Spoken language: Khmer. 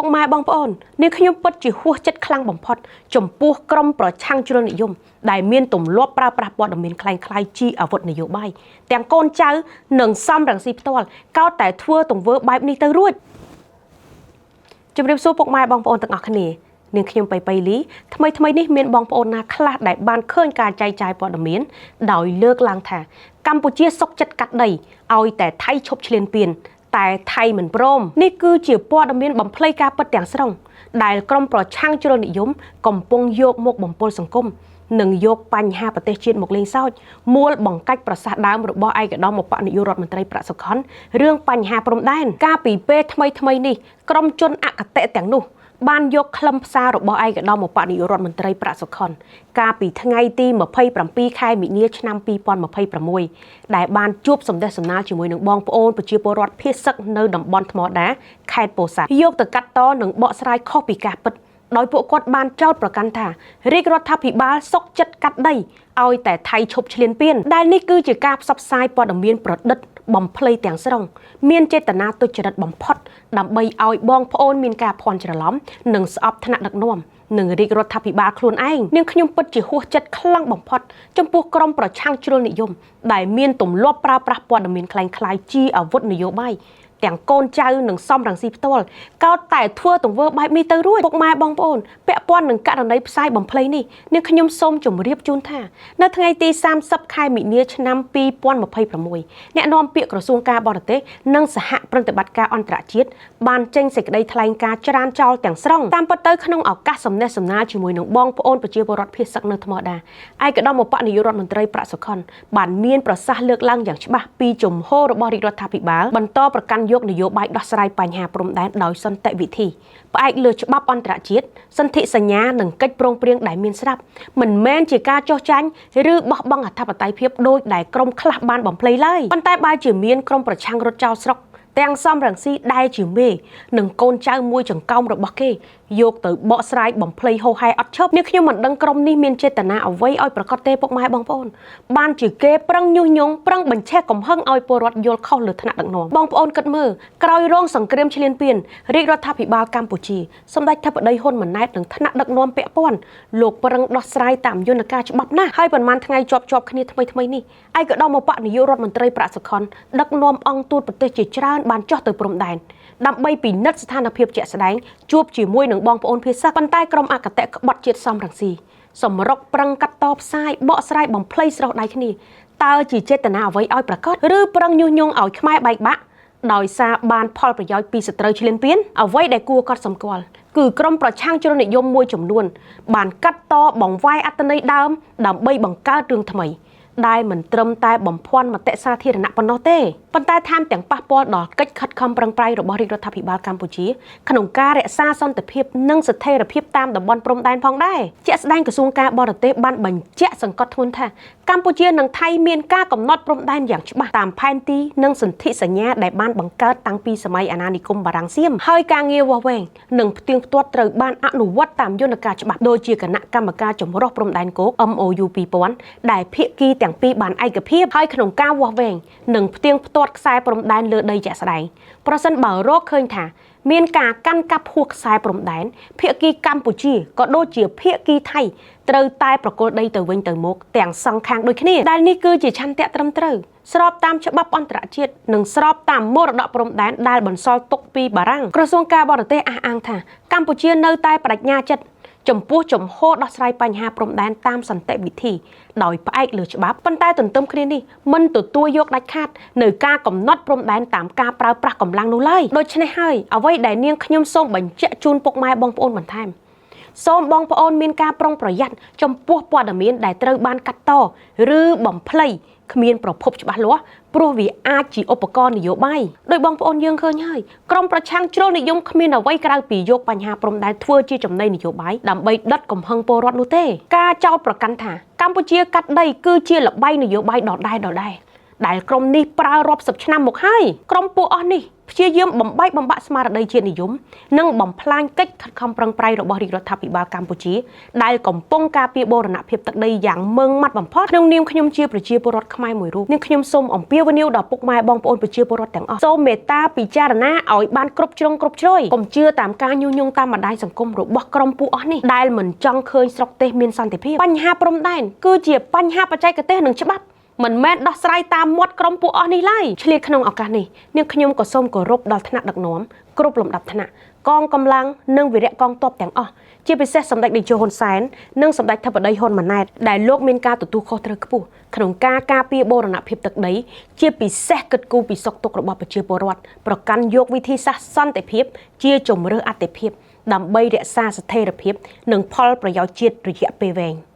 ពុកម៉ែបងប្អូននាងខ្ញុំពិតជាហួសចិត្តខ្លាំងបំផុតចំពោះក្រុមប្រឆាំងជ្រុលនិយមដែលមានទម្លាប់ប្រើប្រាស់ព័ត៌មានក្លែងក្លាយជាអាវុធនយោបាយទាំងកូនចៅនិងសំរងស៊ីផ្ទាល់កោតតែធ្វើទង្វើបែបនេះទៅរួចជម្រាបសួរពុកម៉ែបងប្អូនទាំងអស់គ្នានាងខ្ញុំប៉ៃប៉ៃលីថ្មីថ្មីនេះមានបងប្អូនណាខ្លះដែលបានឃើញការចែកចាយព័ត៌មានដោយលើកឡើងថាកម្ពុជាសុកចិត្តកាត់ដីឲ្យតែថៃឈប់ឈ្លានពានតែថៃមិនព្រមនេះគឺជាព័ត៌មានបំភ្លៃការពិតទាំងស្រុងដែលក្រុមប្រឆាំងជ្រុលនិយមកំពុងយកមកបំពុលសង្គមនិងយកបញ្ហាប្រទេសជាតិមកលេងសើចមួលបង្កាច់ប្រសាសន៍ដើមរបស់ឯកឧត្តមឧបនាយករដ្ឋមន្ត្រីប្រាក់សុខុនរឿងបញ្ហាព្រំដែនកាលពីពេលថ្មីថ្មីនេះក្រុមជនអគតិទាំងនោះបានយកខ្លឹមផ្សាររបស់ឯកឧត្តមឧបនាយករដ្ឋមន្ត្រីប្រាក់សុខុនកាលពីថ្ងៃទី27ខែមីនាឆ្នាំ2026ដែលបានជួបសម្ដែងសម្ដាលជាមួយនឹងបងប្អូនប្រជាពលរដ្ឋភៀសសឹកនៅតំបន់ថ្មដាខេត្តពោធិ៍សាត់យកទៅកាត់តនិងបកស្រាយខុសពីការពិតដោយពួកគាត់បានចោទប្រកាន់ថារាជរដ្ឋាភិបាលសុកចិត្តកាត់ដីឲ្យតែថៃឈប់ឈ្លានពានដែលនេះគឺជាការផ្សព្វផ្សាយព័ត៌មានប្រឌិតបំភ្លៃទាំងស្រុងមានចេតនាទុច្ចរិតបំផុតដើម្បីឲ្យបងប្អូនមានការភ័ន្តច្រឡំនិងស្អប់ថ្នាក់ដឹកនាំនិងរាជរដ្ឋាភិបាលខ្លួនឯងនាងខ្ញុំពិតជាហួសចិត្តខ្លាំងបំផុតចំពោះក្រុមប្រឆាំងជ្រុលនិយមដែលមានទម្លាប់ប្រើប្រាស់ព័ត៌មានក្លែងក្លាយជាអាវុធនយោបាយទាំងកូនចៅនិងសំរងស៊ីផ្ទាល់កោតតែធ្វើទង្វើបែបនេះទៅរួចពុកម៉ែបងប្អូនពាក់ព័ន្ធនឹងករណីផ្សាយបំភ្លៃនេះនាងខ្ញុំសូមជម្រាបជូនថានៅថ្ងៃទី30ខែមីនាឆ្នាំ2026អ្នកនាំពាក្យក្រសួងការបរទេសនិងសហប្រតិបត្តិការអន្តរជាតិបានចេញសេចក្តីថ្លែងការណ៍ច្រានចោលទាំងស្រុងតាមពិតទៅក្នុងឱកាសសំណេះសំណាលជាមួយនឹងបងប្អូនប្រជាពលរដ្ឋភៀសសឹកនៅថ្មដាឯកឧត្តមឧបនាយករដ្ឋមន្ត្រីប្រាក់សុខុនបានមានប្រសាសន៍លើកឡើងយ៉ាងច្បាស់ពីជំហររបស់រាជរដ្ឋាភិបាលបន្តប្រកាន់យកនយោបាយដោះស្រាយបញ្ហាព្រំដែនដោយសន្តិវិធីផ្អែកលើច្បាប់អន្តរជាតិសន្ធិសញ្ញានិងកិច្ចព្រមព្រៀងដែលមានស្រាប់មិនមែនជាការចោះចាញ់ឬបោះបង់អធិបតេយ្យភាពដោយដែលក្រុមខ្លះបានបំភ្លៃឡើយប៉ុន្តែបែរជាមានក្រុមប្រឆាំងរត់ចោលស្រុកទាំងសំរងស៊ីដែលជាមេនិងកូនចៅមួយចង្កោមរបស់គេយកទៅបកស្រាយបំភ្លៃហោហែអត់ឈប់នេះខ្ញុំមិនដឹងក្រុមនេះមានចេតនាអ្វីឲ្យប្រកាសទេពុកម៉ែបងប្អូនបានជាគេប្រឹងញុះញង់ប្រឹងបញ្ឆេះកំហឹងឲ្យពលរដ្ឋយល់ខុសលើថ្នាក់ដឹកនាំបងប្អូនគិតមើលក្រោយរងសង្គ្រាមឈ្លានពានរាជរដ្ឋាភិបាលកម្ពុជាសម្ដេចធិបតីហ៊ុនម៉ាណែតនិងថ្នាក់ដឹកនាំពាក់ព័ន្ធលោកប្រឹងដោះស្រាយតាមយន្តការច្បាប់ណាស់ហើយប៉ុន្មានថ្ងៃជាប់ជាប់គ្នាថ្មីថ្មីនេះឯកឧត្តមឧបនាយករដ្ឋមន្ត្រីប្រាក់សុខុនដឹកនាំអង្គទូតប្រទេសជាច្រើនបានចុះទៅព្រំដែនដើម្បីពិនិត្យស្ថានភាពជាក់ស្ដែងជួបជាមួយនឹងបងប្អូនភាសាប៉ុន្តែក្រុមអគតិក្បត់ជាតិសំរងស៊ីសម្រុកប្រឹងកាត់តផ្សាយបកស្រាយបំភ្លៃស្រោះដៃគ្នាតើជាចេតនាអ្វីឲ្យប្រកាសឬប្រឹងញុះញង់ឲ្យខ្មែរបែកបាក់ដោយសារបានផលប្រយោជន៍ពីសត្រូវឈ្លានពានអ្វីដែលគួរកត់សម្គាល់គឺក្រុមប្រឆាំងជ្រុលនិយមមួយចំនួនបានកាត់តបង្វែរអត្ថន័យដើមដើម្បីបង្កើតរឿងថ្មីដែលមិនត្រឹមតែបំភាន់មតិសាធារណៈប៉ុណ្ណោះទេប៉ុន្តែថែមទាំងប៉ះពាល់ដល់កិច្ចខិតខំប្រឹងប្រែងរបស់រាជរដ្ឋាភិបាលកម្ពុជាក្នុងការរក្សាសន្តិភាពនិងស្ថិរភាពតាមតំបន់ព្រំដែនផងដែរជាក់ស្ដែងក្រសួងការបរទេសបានបញ្ជាក់សង្កត់ធ្ងន់ថាកម្ពុជានិងថៃមានការកំណត់ព្រំដែនយ៉ាងច្បាស់តាមផែនទីនិងសន្ធិសញ្ញាដែលបានបង្កើតតាំងពីសម័យអាណានិគមបារាំងសៀមហើយការងារវាស់វែងនិងផ្ទៀងផ្ទាត់ត្រូវបានអនុវត្តតាមយន្តការច្បាប់ដូចជាគណៈកម្មការចម្រុះព្រំដែនគោក MOU 2000ដែលភាគីទាំងពីរបានឯកភាពហើយក្នុងការវាស់វែងនិងផ្ទៀងផ្ទាត់ខ្សែព្រំដែនលើដីជាក់ស្ដែងប្រសិនបើរកឃើញថាមានការកាន់កាប់ហួសខ្សែព្រំដែនភាគីកម្ពុជាក៏ដូចជាភាគីថៃត្រូវតែប្រគល់ដីទៅវិញទៅមកទាំងសងខាងដូចគ្នាដែលនេះគឺជាឆន្ទៈត្រឹមត្រូវស្របតាមច្បាប់អន្តរជាតិនិងស្របតាមមរតកព្រំដែនដែលបន្សល់ទុកពីបារាំងក្រសួងការបរទេសអះអាងថាកម្ពុជានៅតែបដិញ្ញាចិត្តចំពោះជំហរដោះស្រាយបញ្ហាព្រំដែនតាមសន្តិវិធីដោយផ្អែកលើច្បាប់ប៉ុន្តែទន្ទឹមគ្នានេះមិនទទួលយកដាច់ខាតនៅការកំណត់ព្រំដែនតាមការប្រើប្រាស់កម្លាំងនោះឡើយដូច្នេះហើយអ្វីដែលនាងខ្ញុំសូមបញ្ជាក់ជូនពុកម៉ែបងប្អូនបន្ថែមសូមបងប្អូនមានការប្រុងប្រយ័ត្នចំពោះព័ត៌មានដែលត្រូវបានកាត់តឬបំភ្លៃគ្មានប្រភពច្បាស់លាស់ព្រោះវាអាចជាឧបករណ៍នយោបាយដោយបងប្អូនយើងឃើញហើយក្រុមប្រឆាំងជ្រុលនិយមគ្មានអ្វីក្រៅពីយកបញ្ហាព្រំដែនធ្វើជាចំណីនយោបាយដើម្បីដុតកំហឹងពលរដ្ឋនោះទេការចោទប្រកាន់ថាកម្ពុជាកាត់ដីគឺជាល្បែងនយោបាយដដែលដដែលដែលក្រុមនេះប្រើរាប់សិបឆ្នាំមកហើយក្រុមពួកអស់នេះ ព្យាយាមបំបែកបំបាក់ស្មារតីជាតិនិយមនិងបំផ្លាញកិច្ចខិតខំប្រឹងប្រែងរបស់រាជរដ្ឋាភិបាលកម្ពុជាដែលកំពុងការពារបូរណភាពទឹកដីយ៉ាងម៉ឺងម៉ាត់បំផុតក្នុងនាមខ្ញុំជាប្រជាពលរដ្ឋខ្មែរមួយរូបនាងខ្ញុំសូមអំពាវនាវដល់ពុកម៉ែបងប្អូនប្រជាពលរដ្ឋទាំងអស់សូមមេត្តាពិចារណាឲ្យបានគ្រប់ជ្រុងគ្រប់ជ្រោយកុំជឿតាមការញុះញង់តាមបណ្ដាញសង្គមរបស់ក្រុមពួកអស់នេះដែលមិនចង់ឃើញស្រុកទេសមានសន្តិភាពបញ្ហាព្រំដែនគឺជាបញ្ហាបច្ចេកទេសនិងច្បាប់មិនមែនដោះស្រាយតាមមាត់ក្រុមពួកអស់នេះឡើយឆ្លៀតក្នុងឱកាសនេះនាងខ្ញុំក៏សូមគោរពដល់ថ្នាក់ដឹកនាំគ្រប់លំដាប់ថ្នាក់កងកម្លាំងនិងវីរៈកងទ័ពទាំងអស់ជាពិសេសសម្ដេចតេជោហ៊ុនសែននិងសម្ដេចធិបតីហ៊ុនម៉ាណែតដែលលោកមានការទទួលខុសត្រូវខ្ពស់ក្នុងការការពារបូរណភាពទឹកដីជាពិសេសគិតគូរពីសុខទុក្ខរបស់ប្រជាពលរដ្ឋប្រកាន់យកវិធីសាស្ត្រសន្តិភាពជាជំរើសអតិភិបដើម្បីរក្សាស្ថិរភាពនិងផលប្រយោជន៍ជាតិរយៈពេលវែង។